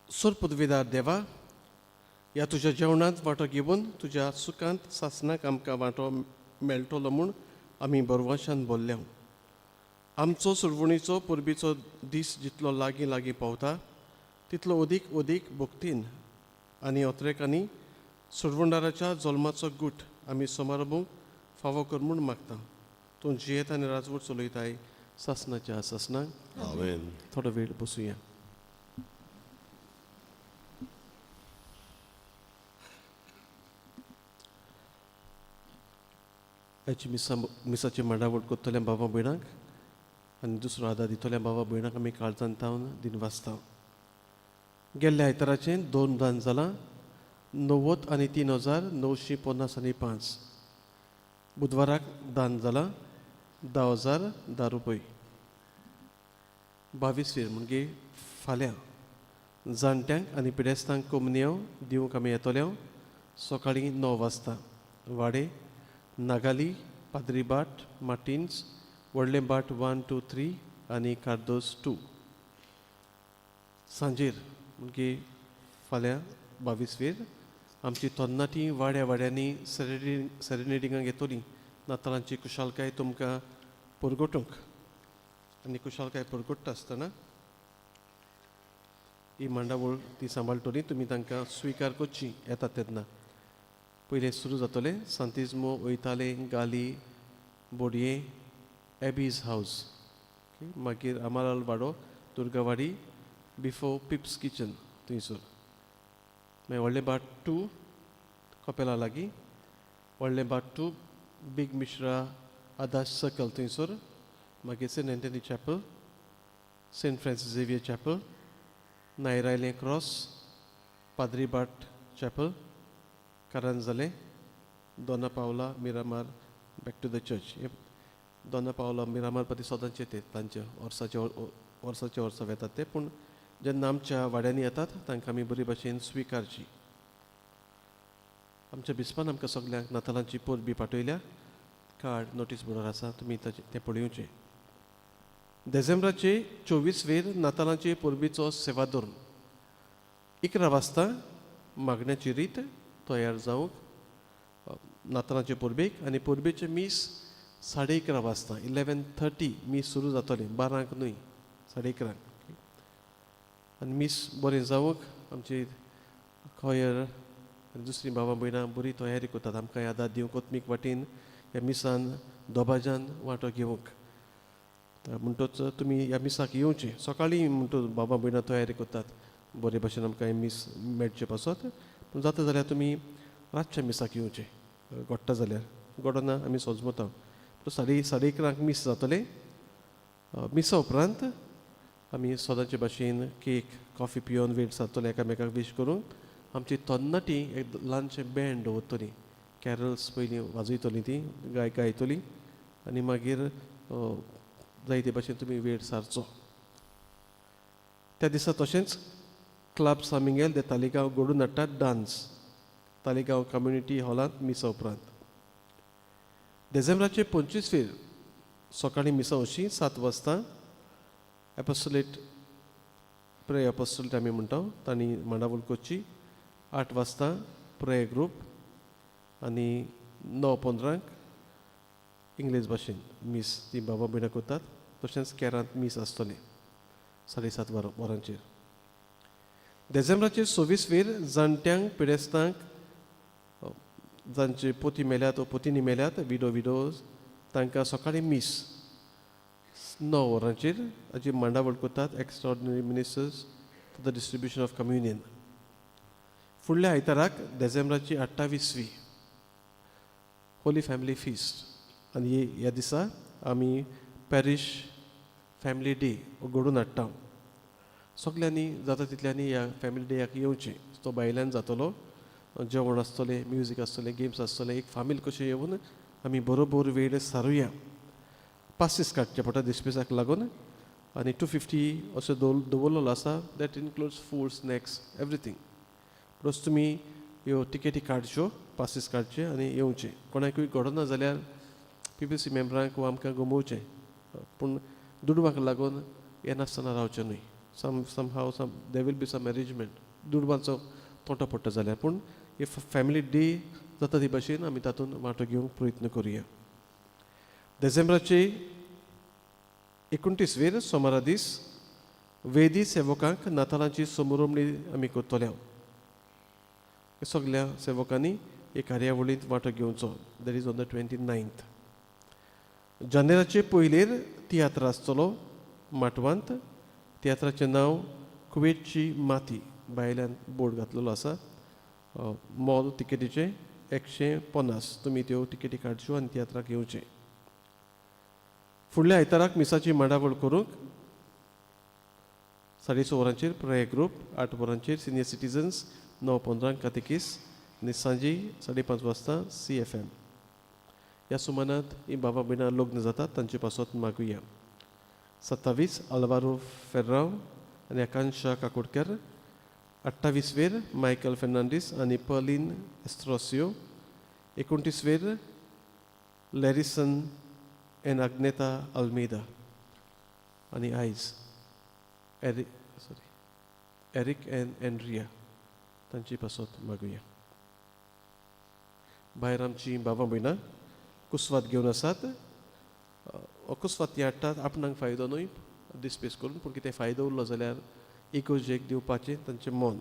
सोर पदवीदार देवा, ह्या तुज्या जेवणांत वांटो घेवन तुज्या सुखांत सासणाक आमकां वांटो मेळटलो म्हूण आमी बरवाशान बोल्ल्या. आमचो सुरवणीचो परबीचो दीस जितलो लागीं लागीं पावता तितलो अदीक अदीक भक्तीन आनी अत्रेकांनी सुरवंडाराच्या जल्माचो गूट आमी समारंभूंक फावो कर म्हूण मागता. तूं जियेत आनी राजवट चलयताय सासणाच्या सासणाक. आमेन. थोडो वेळ बसुया. आयची मिसा मिसाची मांडावळ करतल्या बाबा भयणांक आनी दुसरो आदार दितल्या बाबा भयणांक आमी काळजान तावन दिनवासता. गेल्ल्या आयताराचें दोन दान जालां 93,955. बुधवाराक दान जालां 10,010 रुपय. 22 वेर म्हणजे फाल्यां जाणट्यांक आनी पिडेस्तांक कोमन्यांव दिवंक आमी येतले सकाळीं 9 वाजता. वाडे, नागाली, पाद्रीबाट, मार्टिन्स, व्हडलें बाट 1 2 3 आनी कार्दोस 2. सांजेर म्हणजे फाल्यां 22 वेर आमची तरणाटी वाड्या वाड्यांनी सेरेनेडिंगाक येतली नातालांची कुशालकाय तुमकां परगटूंक. आनी कुशालकाय परगट्टा आसतना ही मांडावळ ती सांबाळटली, तुमी तांकां स्विकार करची येतात तेन्ना. पयलें सुरू जातलें सांतिज्मो वयताले गाली बोडये एबीज हावज, मागीर आमालाल वाडो दुर्गावाडी बिफोर पिप्स किचन थंयसर, मागीर व्हडलें बाट 2 कपेला लागीं, व्हडलें बाट 2 बीग मिश्रा आदाश सर्कल थंयसर, मागीर Saint Anthony chapel, Saint Francis Xavier chapel, नायरायलें cross, Padribat chapel, Karanzalem, Dona Paula Miramar back to the church. Dona Paula Miramar पती सदांच येते तांचे वर्साचे वर्साचे वर्सां वेतात ते, पूण जेन्ना आमच्या वाड्यांनी येतात तांकां आमी बरी भाशेन स्विकारची. आमच्या बिस्पान आमकां सगल्यांक नातालांची परबी पाठयल्या. कार्ड नोटीस बोर्डार आसा, तुमी ताचें तें पळोवचें. देझेंब्राचे 24 वेर नातालांचे परबीचो सेवाधर्म 11 वाजता मागण्याची रीत तयार जावंक नातालांचे परबेक आनी परबेचें मीस 11:30 वाजता 11:30 मीस सुरू जातलें, 12 न्हय, 11:30. आनी मीस बरें जावंक आमची खॉयर आनी दुसरीं बाबा भयणां बरी तयारी करतात आमकां यादाद दिवंक कोतमीक वाटेन ह्या मिसान दोबाजान वांटो घेवंक. म्हणटच तुमी ह्या मिसाक येवचें सकाळीं. म्हणटच बाबा भयणां तयारी करतात बरे भाशेन आमकां हें मीस मेळचें पासत. पूण जाता जाल्यार तुमी रातच्या मिसाक येवचें, घडटा जाल्यार, घडना आमी सोजमता. पूण 11:30 मीस जातलें. मिसा उपरांत आमी सदांचे भाशेन केक कॉफी पिवन वेळ सारतले एकामेकाक वीश करून. आमची तरणाटी एक ल्हानशें बँड दवरतली, कॅरल्स पयलीं वाजयतलीं, ती गायतली आनी मागीर जायते भाशेन तुमी वेळ सारचो. त्या दिसा तशेंच क्लब सान मिगेल दे तालिगांव घडून हाडटात डांस तालिगांव कम्युनिटी हॉलांत मिसा उपरांत. देझेंब्राचे 25 फेर सकाळीं मिसा अशी 7 वाजता एपोस्टलेट प्रे एपोस्टलेट आमी म्हणटा तांणी मांडावळ करची. 8 वाजता प्रे ग्रूप आनी 9:15 इंग्लीश भाशेन मीस ती बाबा भयणां करतात. तशेंच केरांत मीस आसतलें 7:30 वरांचेर. देझेंब्राचे 26 वेर जाणट्यांक पिडेस्तांक जांचे पोती मेल्यात वो पोतींनी मेल्यात विडो विडोज तांकां सकाळीं मीस 9 वरांचेर हाची मांडावळ करतात extraordinary ministers for the distribution of communion. फुडल्या आयताराक देझेंब्राची 28वी होली फॅमिली फिस्ट आनी ह्या दिसा आमी पॅरीश फॅमिली डे घडोवन हाडटा. सगल्यांनी जाता तितल्यांनी ह्या फॅमिली डेयाक येवचें. तो भायल्यान जातलो, जेवण आसतलें, म्युजीक आसतलें, गेम्स आसतलें, एक फामील कशें येवन आमी बरोबर वेळ सारुया. पासीस काडचें पडटा दिसपेसाक लागून आनी 250 असो दवरलेलो आसा, that includes food, snacks, everything. Plus तुमी ह्यो तिकेटी काडच्यो, पासीस काडचे आनी येवचें. कोणाकूय घडना जाल्यार पीपीसी मेंबरांक वा आमकां गमोवचें, पूण दुडवाक लागून येनासतना रावचें न्हय. Somehow some there will be some arrangement दुडवांचो तोंटो पडटा जाल्यार, पूण हे फॅमिली डे जाता ते भाशेन आमी तातूंत वांटो घेवंक प्रयत्न करुया. डिसेंबराचे 29 वेर सोमारा दीस वेदी सेवकांक नातालांची समरोमणी आमी करतले. सगल्या सेवकांनी हे कार्यावळींत वांटो घेवचो. That is on the 29th. जानेराचे पयलेर तियात्र आसतलो माटवांत. तियात्राचें नांव कुवेतची माती. भायल्यान बोर्ड घातलेलो आसा. मोल तिकेटीचें 150. तुमी त्यो तिकेटी काडच्यो आनी तियात्राक येवचें. फुडल्या आयताराक मिसाची मांडावळ करूंक 6:30 वरांचेर प्रेयर ग्रूप, 8 वरांचेर सिनियर सिटीजन्स, 9:15 कातेकीस आनी सांजे 5:30 वाजता CFM. ह्या सुमानांत ही बाबा भयणां लग्न जातात, तांचे पासत मागुया. 27 आल्वारो फेर्रांव आनी आकांक्षा काकोडकर, 28 वेर मायकल फेर्नांडीस आनी पर्लीन एस्ट्रोसियो, 29 वेर लॅरिसन एन आग्नेता अल्मेदा आनी आयज एरिक एन एंड्रिया, तांची पासत मागुया. भायर आमची बाबा भयणां कुस्वात घेवन आसात. कुस्वात ती हाडटात आपणाक फायदो न्हय डिस्पेस करून, पूण कितें फायदो उरलो जाल्यार इगोर्जेक दिवपाचें तांचें मन.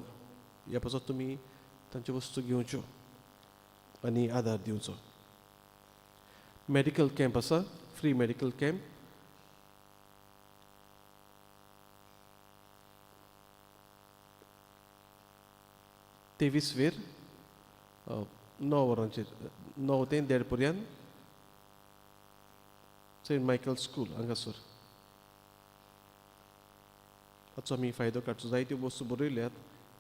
ह्या पासत तुमी तांच्यो वस्तू घेवच्यो आनी आदार दिवचो. मेडिकल कॅम्प आसा, फ्री मेडिकल कॅम्प. 23 वेर 9 वरांचेर, 9 ते 1:30 पर्यंत सेंट मायकल स्कूल हांगासर. हाचो आमी फायदो काडचो. जायत्यो वस्तू बरयल्यात: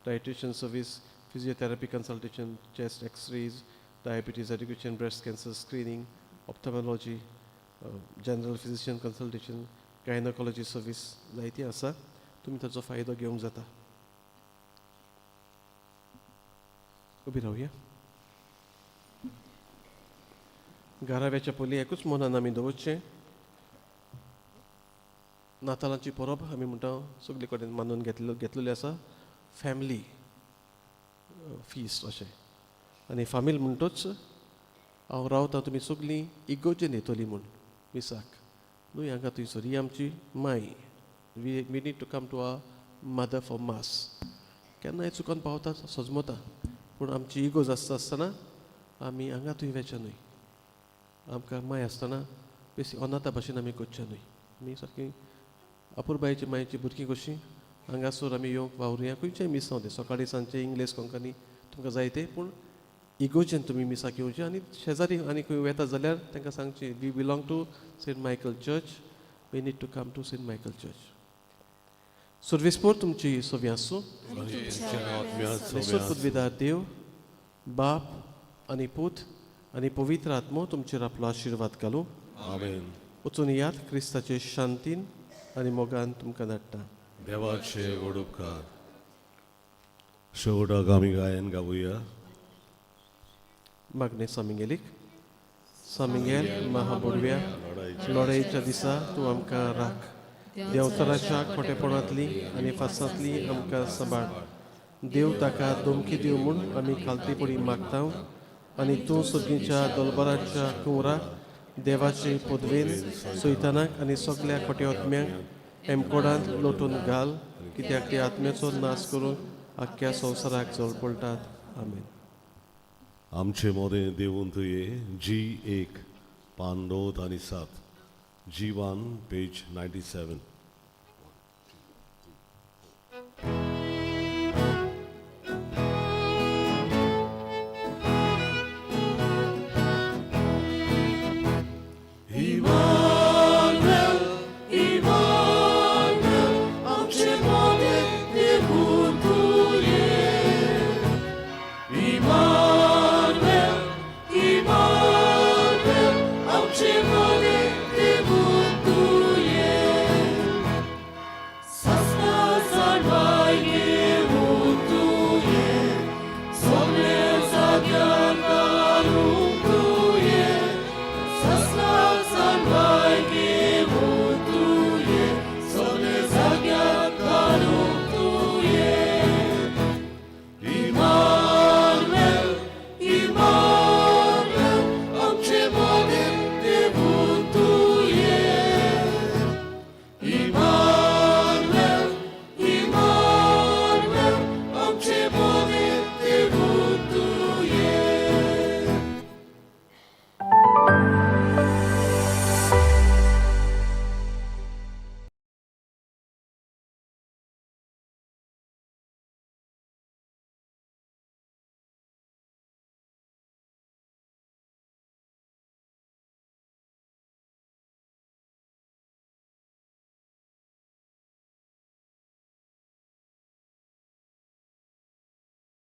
dietitian service, physiotherapy consultation, chest x-rays, diabetes education, breast cancer screening, ophthalmology, general physician consultation, gynaecology service, जायती आसा. तुमी ताचो फायदो घेवंक जाता. उबी रावया. घराव्याच्या पयलीं एकूच मनान आमी दवरचें, नातालांची परब आमी म्हणटा सगळे कडेन मानून घेतलेली आसा, फॅमिली फीस्ट अशें. आनी फामील म्हणटूच हांव रावता तुमी सगळीं इगोर्जेन येतली म्हूण मिसाक न्हय. हांगा थंयसर ही आमची माय. We need to come to our mother for mass. केन्नाय चुकोन पावता, सजमता, पूण आमची इगोज आसता आसतना आमी हांगा थंय वेचें न्हय. आमकां माय आसतना बेसी अनाथा भाशेन आमी करचें न्हय. आमी सारकी अपुरबायेची मायेची भुरगीं कशीं हांगासर आमी येवंक वावरुया. खंयचेंय मिसांव तें, सकाळीं सांजचें, इंग्लीश कोंकणी तुमकां जाय तें, पूण इगोर्जेन तुमी मिसाक येवचें. आनी शेजारी आनी खंय वेता जाल्यार तांकां सांगचें, we belong to Saint Michael church, we need to come to Saint Michael church. सर्वेस्पोर तुमची सवी आसूं. पदवीदार देव बाप आनी पूत आनी पवित्र आत्मो तुमचेर आपलो आशिर्वाद घालूं. आमेन. वचून यात, क्रिस्ताचे शांतीन आनी मोगान तुमकां धाडटा. देवाचे व्हड उपकार. शेवटाक आमी गायन गावया. मागणें सामिंगेलीक. सामिंगेल महाबोडव्या, लढायेच्या दिसा तूं आमकां राख. देंवचाराच्या खोटेपणांतली आनी फासांतली आमकां सांबाळ. देव ताका धमकी दिवं म्हूण आमी खालतीपणी मागता आनी तूं सर्गीच्या दलबराच्या कुंवरा देवाचे पदवेन सैतानाक आनी सगल्या खोटे आत्म्यांक एमकोडांत लोटून घाल, कित्याक ते आत्म्याचो नाश करून आख्ख्या संवसाराक जळपळटात. आमेन. आमचे मोदें देवून तुये जी 1 पान 9 आनी 7, जी 1 पेज 97.